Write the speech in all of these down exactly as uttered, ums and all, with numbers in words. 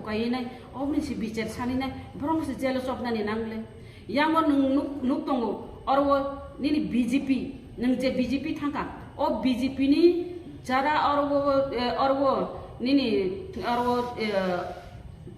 Kainai, oboni se bichar saninai, borok se jelo chopnani nangle. Yango nwng nuk, nuk tongo, oro o nini B J P, nwng je B J P thangkha, o B J P ni jara oro o, eh, oro o nini oro o, eh,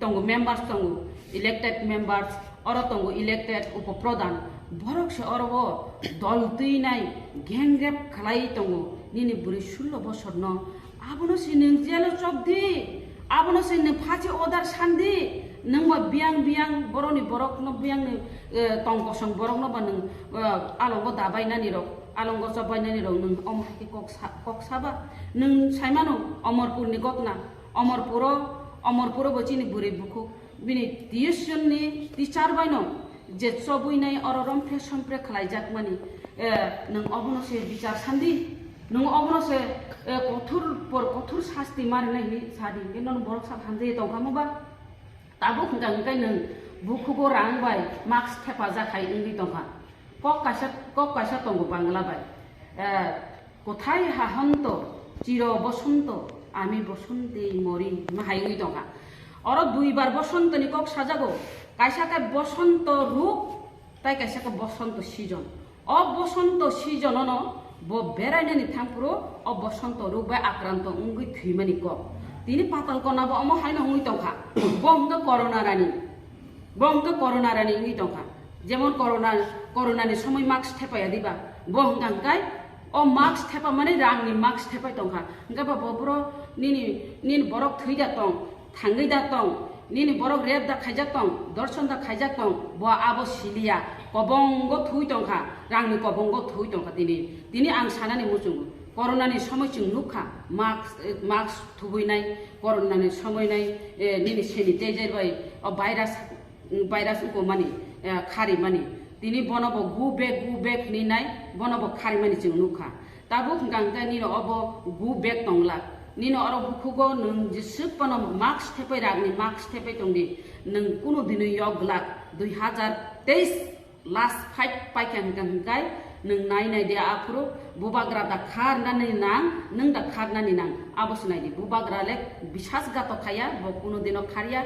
tongo, members tongo, elected members, oro tongo elected upopradhan, borok se oro o dol twi nai, gang rape khlai tongo, nini bwrwi sullo bosorno, abono se nwng jelo chop di, abono se nwng phachi order san di, nwng ba biyang biyang borokni borokno biyangni, eh, tong kosong borokno ba nwng, eh, alongo dabai nani rok, alongo chobai nani rok nwng omo hai khe kok sa-, kok saba, nwng saimano Omorpurni gotna, Omorpuro, Omorpuro bo chini bwrwi bukhuk, bini tuition ni teacher bai no je chobwi nai oro romphe sompre khlai jak mani, eh, nwng obono se bichar sandi, nwng obono se, eh, kothor por kothor sasti ma rinai hinwi sadi, hingke nono borok sak hamjai tongkha mo ba? Tabuk hingka hingke nwng bukhugo rang bai mask thepa jak hai wngwi tongkha. Kok kaisa, kok kaisa tongo Bangla bai. Eh, kothai hahonto, chiro bosonto, ami bosonte mori, ma hai wngwi tongkha. Oro duibar bosontoni kok sajago. Kaisa khe bosonto ruk, tai kaisa khe bosonto season. O bosonto season ono bo berainani thangphuru o bosonto ruk bai akranto wngwi thwimani kok. Tini Patal Kona bo omo haino wngwi tongkha. Bo hwnkhe Corona rani. Bo hwnkhe Corona rani wngwi tongkha. Jemon Corona, Corona ni somoi mask thepaya diba? Bo hwnkha hwnkhe o mask thepa mani rangni mask thepai tongkha. Hwnkhe ba bo boro nini, nini borok thwi da tong, thangwi da tong, nini borok rep da khaijak tong, dorson da khaijak tong, bo abo siliya, kobongo thwi tongkha, rangni kobongo thwi tongkha tini. Tini ang sanani muchungo, Corona ni somoi chwng nukha, mask, eh, mask thubui nai, Corona ni somoi nai, eh, nini sanitizer bai o virus, virus uko mani, eh, khari mani. Tini bono bo go back, go back hinwi nai, bono bo khari mani chwng nukha. Tabuk hwnkha hwnkhe nini obo go back tongla. Nini oro bukhugo nwng jeswk phano mask thepai ragni mask thepai tongdi. Nwng kunu dino yok glak dui hazar teis last fight paikha hwnkha hwnkhe nwng nai nai de aphuru bubagra da kharnani nang, nwng da kharnani nang. Abo se naidi bubagra le bisas gato khaya, bo kunu dino kharya.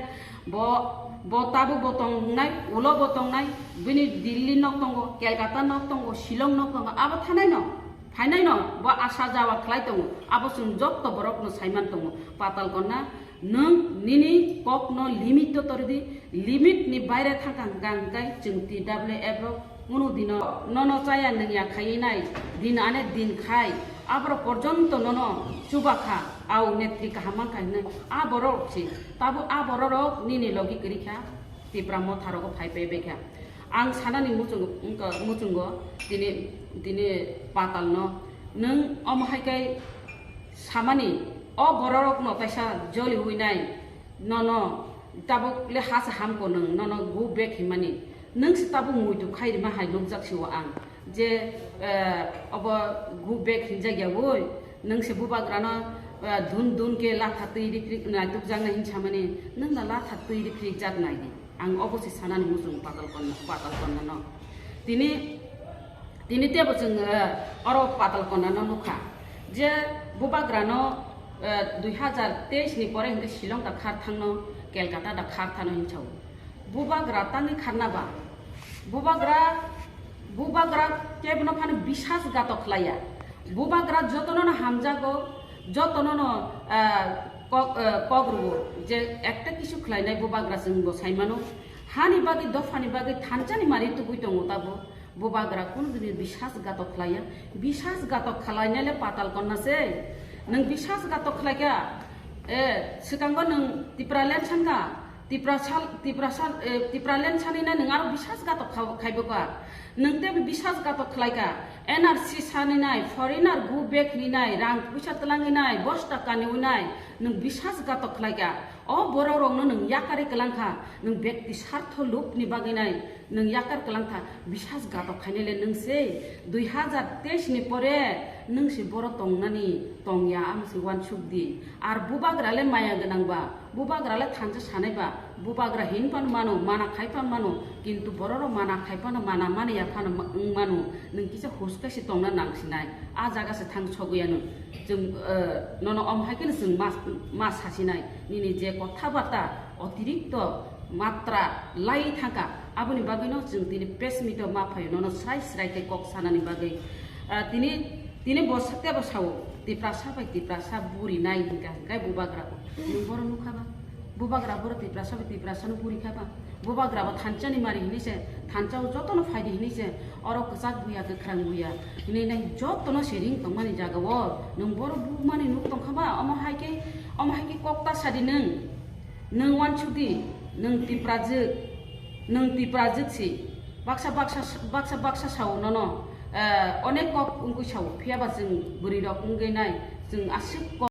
Bo, bo tabuk bo tongnai, ulo bo tongnai, bini Delhi nok tongo, Kolkata nok tongo, Shillong nok tongo, abo thanai no. Phainaino bo asa jawa khlai tongo, abo chwng jotto borokno saiman tongo. Patal Konna, nwng nini kokno limit-o toridi, limit ni baire thangkha hwnkha hwnkhe chwng T W F rok kunu dino nono chaya nungya khaiwi nai, din ane din khai, aborok porjonto nono chubakha, au netri kaham mankha hinwi a borok se, tabuk a borok rok nini logi kwrwikha. Tipra motha rogo phai phai baikha. Ang sanani muchungo, wngkha, muchungo tini, tini Patal no. Nwng omo hai khe samani o bororok no kaisa joli hui nai nono tabuk le ha se hamko nwng nono go back himani. Nwng se tabuk muitu khai rima hai nukjak si o ang. Je, eh, obo go back hinjak ya woi, nwng se bubagrano, eh, dun dun ke latha twi riprik naitukjaknai hin samani, nwng na latha twi riprik jak nai di. Ang obo se sanani muchung Patal Konna, Patal Konna no. Tini, tini tebo chwng, eh, oro Patal Konna no nukha. Je bubagrano, eh, dui hazar teis ni pore hinkhe Shillong da khar thangno, Kolkata da khar thangno hinsa o. Bubagra tangwi kharna ba? Bubagra, bubagra kebono phano bisas gato khlaiya. Bubagra jotono no hamjago, jotono no, ah, kok, ah, kok rwo je ekta kisu khlainai bubagra chwng bo saimano. Hani bagwi, dophani bagwi thansani mari tubui tongo tabo. Bubagra kunu dini bisas gato khlaiya. Bisas gato khlainai le Patal Konna se. Nwng bisas gato khlaikha. Eh, swkango nwng Tipraland sankha. Tiprasa, Tiprasa, eh, Tipraland sanina nwng aro bisas gatok kha-, khaiboka. Nwng tei bisas gatok khlaika. N R C saninai, foreigner go back hinai, rang puisa twlangwi nai, bosta kaniwi nai, nwng bisas gatok khlaika. O borok rokno nwng yakari kwlangkha, nwng bekti sartho lubni bagwi nai, nwng yakar kwlangkha, bisas gatok khainai le nwng se dui hazar teis ni pore nwng se boro tongnani tongya, ang se uansuk di. Ar bubagra le maya gwnang ba, bubagra le thansa sanai ba, bubagra hin pan mano, mana khai pan mano, kintu borok rok mana khai pano, mana mani ya phano ma-, wng mano, nwng kisa hus kaisa tongna nang sinai, a jaga se thang sogwi ya nwng. Chwng, eh, nono omo hai kheno chwng ma, ma sa sinai, nini je kotha bata, Otirikto matra lai thangkha, aboni bagwino chwng tini press meet-o ma phaio, nono srai srai khe kok sanani bagwi. Ah, tini, tini bo satya bo sao, Tiprasa bai Tiprasa buri nai hinkha, hinkhe bubagra bo. Nwng boro nukha ba? Bubagra boro Tiprasa bai Tiprasano buri kha ba? Bubagra bo thansa ni mari hinwi se, thansa o jotono phaidi hinwi se, oro kwchak buya, kwkhrang buya hinwi nai jotono se ring tongmani jaga o nwng boro bumani nuk tongkha ba? Omo hai khe, omo hai khe kok ta sadi nwng. Nwng wansukdi, nwng Tiprajwk, nwng Tiprajwk si. Baksa, baksa, baksa, baksa sao nono, eh, onek kok wngwi sao, phiya ba chwng bwrwi rok wngwi nai, chwng aswk kok